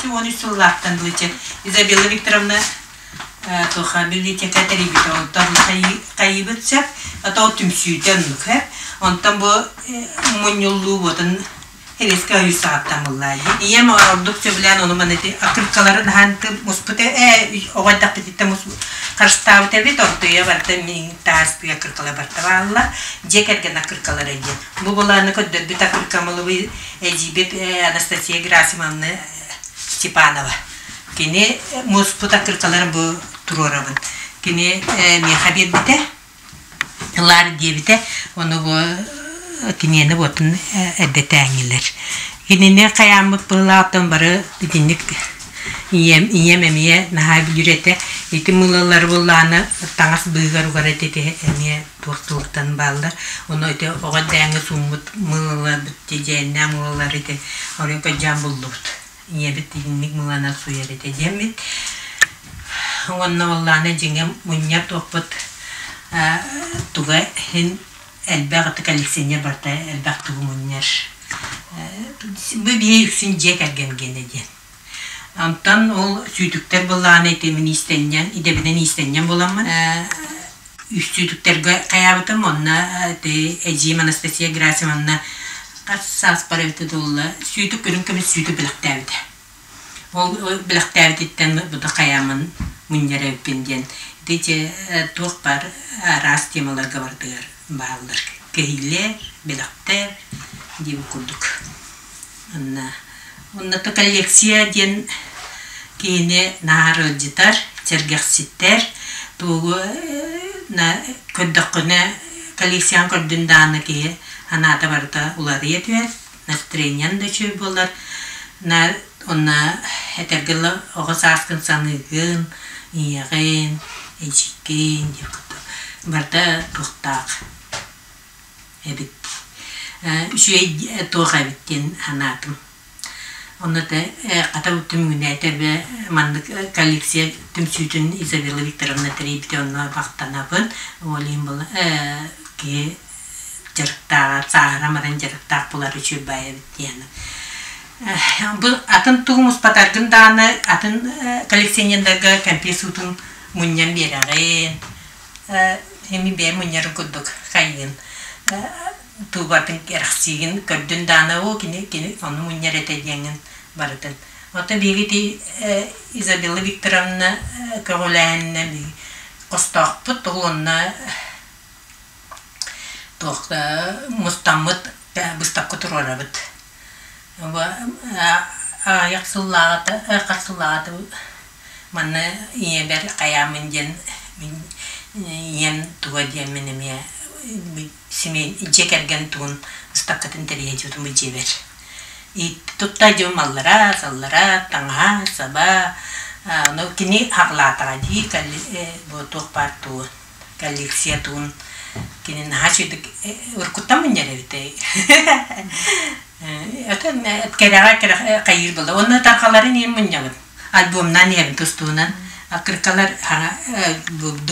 13 сыллаахтан дылы Изабелла Викторовна туоха библиотека тэрийбитэ онтон хайыыбыт сөп ото ол түмсүүтэ оннук онтон бу мунньуллуу буотун Хириэскэ ойуу саҕаттан буллаа дии. Ийэм ордук сөбүлээн ону маны ити акыркалары наһаан муспут ээ оҕо эрдэхпититтэн харыстаабыт эбит ортуйа барыта мин таастыы акыркала барыта бааллар дьиэ кэргэн акыркалара диэн. Бу былааны көрдөрбүт акыркамылыбы эдьиийбит Анастасия Герасимовна Степанова. Кини муспут акыркаларын бу туруорабын. Кини миэхэ биэрбитэ ылаар диэбитэ, ону бу киниэни буотун эрдэтээҥилэр. Кинини хайааммыт быһылаахтан бары итинник ийэм, ийэм эмиэ наһаа билэр этэ. Ити мыылалары буллааны таҥас быыһыгар угар этэ эмиэ туох туохтан бааллар. Ону ити оҕо эрдээҥи сууммут мыылаларбыт дьээннээх мыылалар ити оройу кадьаан буллубут. Ийэбит итинник мылана суйар этэ диэммит. Уонна буоллаҕына дьиҥэ мунньар туохпут туга иһин элбэх аты коллекционер барыта элбэх тугу мунньар. Бу биһи үксүн дьиэ кэргэн гиэнэ диэн. Онтон ол сүүтүктэр буоллаҕына ити мин иистэнньэн, идэбинэн иистэнньэн буоламмын үстүүтүктэргэ хайаабытым онно ити эдьиийим Анастасия Герасимовна хас сааспар эбитэ буолла сүүтүк үрүҥ көмүс сүүтүк бэлэхтээбитэ. Ол бэлэхтээбититтэн бута хайааммын мунньар эбиппин диэн ити туох баар араас темаларга барытыгар бааллар. Кэһиилэр, бэлэхтэр диэбит курдук. Онно онно коллекция диэн киһини наар ыалдьытар, сэргэхситтэр, тугу көрдөххүнэ коллекцияны көрдүн даҕаны киһи санаата барыта уларыйа түһэр, настроениеҥ да үчүгэй буолар. Наар онно этэргэ дылы оҕо сааскын саныыгын, ийэҕин, эдьиийгин диэх курдук барыта туохтаах эбит үчүгэй туох эбит диэн санаатым. Онно хата түмүгүнээтэ маннык коллекция түмсүүтүн Изабелла Викторовна тэрийбитэ онно махтанабын. Ол иһин киһи дьарыктааҕа сааһыран баран дьарыктаах буолар үчүгэй баай эбит диэн. Бу атын тугу муспатаргын даҕаны атын коллекционердарга кэмпиэ суутун мунньан биэрэҕин. Эми бэйэм мунньарын курдук хайыын туубатын кэрэхсиигин көрдүн даҕаны оо кини кини ону мунньар этэ диэҥҥин барытын. Оттон биһиги ити Изабелла Викторовна көҕүлээһининэн биһиги хостоохпут ол онно туох мустаммыт быыстапка туруорабыт. Аҕыйах сыллааҕыта хас сыллааҕыта Манна ийэбэр хайааммын диэн мин ийэм туга диэммин эмиэ дьиэ кэргэн тугун ыстаккатын тэрийэ дьиэтим бу дьиэбэр. Тутта дьон маллара, саллара, таҥаһа, саба, ону кини аҕалаатаҕа дии бу туох баар тугу коллекция тугун кини наһаа үчүгдүк уруккуттан мунньар эбит кэрэҕэ хайыыр буолла уонна тархаларын иһин мунньабын альбомнаан иһэбин тустуунан аккыркалар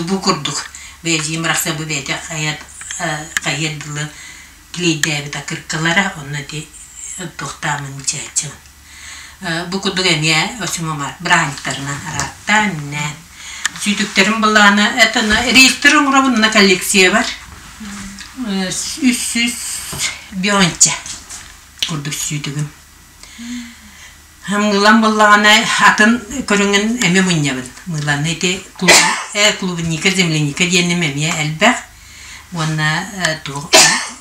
бу курдук бэйдьиим барахсан бу бэйэтэ хайыат хайыат дылы клейдээбит аккыркалара онно ити туохтаамын чээччибин Бу курдук эмиэ очумамар бырааһынньыктарынан арааттаан иннээн сүүтүктэрим былаана это реестр оҥоробун на коллекциябар 300 бионча курдук сүүтүгүм. Мыылан буллаҕына атын көрүҥүн эмиэ мунньабын. Мыыланы ити клубника, земляника диэним эмиэ элбэх. Уонна туох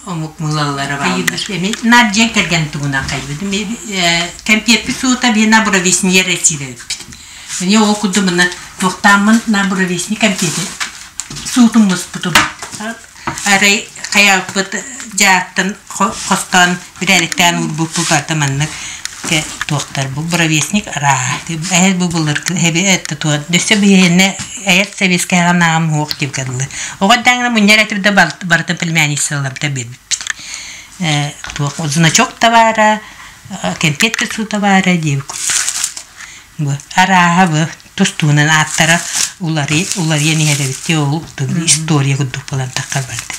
омук мыылалара бааллар. Эми наар дьиэ кэргэн тугунан хайбытым. Кэмпиэппит суута биһи набровесниер этиилэбиппит. Эмиэ ол курдук мына туохтааммын набровесник кэмпиэти суутун муспутум. Арай хайааппыт дьааттан хостоон бирээдиктээн уурбуппут барыта маннык туохтар бу бровесник арааһа эһэл бу былыргы өссө биһиэнэ эйэт сэбиэскэйэҕэ нааҕым уох диэбиккэ дылы оҕо эрдээҥҥэ мунньар этим да барытын племянницаларбыта биэрбиппит туох значок да баара кэмпиэт да суута баара диэбит курдук бу арааһа бу тус-туһунан ааттара уларыйан иһэр эбит ол история курдук буолан таххар барда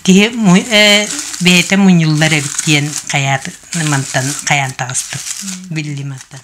Киһи бэйэтэ мунньуллар эбит диэн хайаат мантан хайаан таҕыстым. Биллим мантан.